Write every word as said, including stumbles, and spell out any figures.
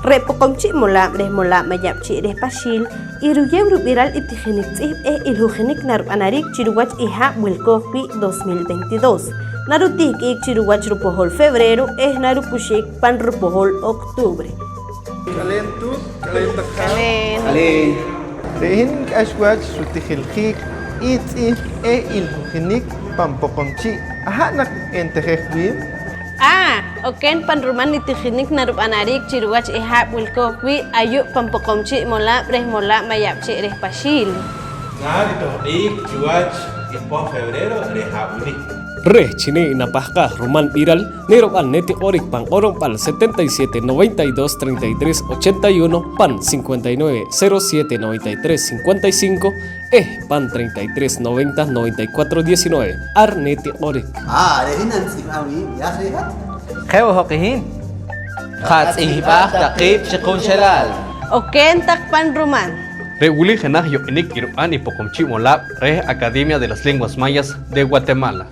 Re' Poqomchi' Molaab' reh Molaab' Mayab'chi' reh Paxiil iruyeew rub'iral i tijinik tz'ihb' eh ilhujinik narub'anariik chi ruwach i haab' wilkooj wii' dos mil veintidós. Narutihk'iik chi ruwach rupohol febrero eh narukuxiik pan rupohol octubre. K'aleen tuut, k'aleen taq haab'. K'aleen. Re' hin nk'ax wach rutijiljiik i tz'ihb' eh ilhujinik pan Poqomchi'. Aha' naq entijej wiib'? Ah, oken pan ruman i tijinik narub'anariik chi ruwach i haab' wilkooj wii' ayu' pan Poqomchi' Molaab' reh Molaab' Mayab'chi' reh Paxiil. Naritohq'iik chiwach i poh febrero reh haab' wili. Reh chi ne napahqaaj ruman b'iral, nerub'an netiq'orik pan q'oronb'al setenta y siete, noventa y dos, treinta y tres, ochenta y uno, pan cincuenta y nueve, cero siete, noventa y tres, cincuenta y cinco, eh pan treinta y tres, noventa, noventa y cuatro, diecinueve. Ar netiq'orik. Ah, re' hin nanitz'ihb'am wiib', yaaj re' hat? Je' wo' hoq i hin. Qatz'ihb'aaj taq qiib' chi qunchelal. Oken taq pan ruman. Re' wili jenaj yuq'unik irub'an i Poqomchi' Molaab' reh Academia de las Lenguas Mayas de Guatemala.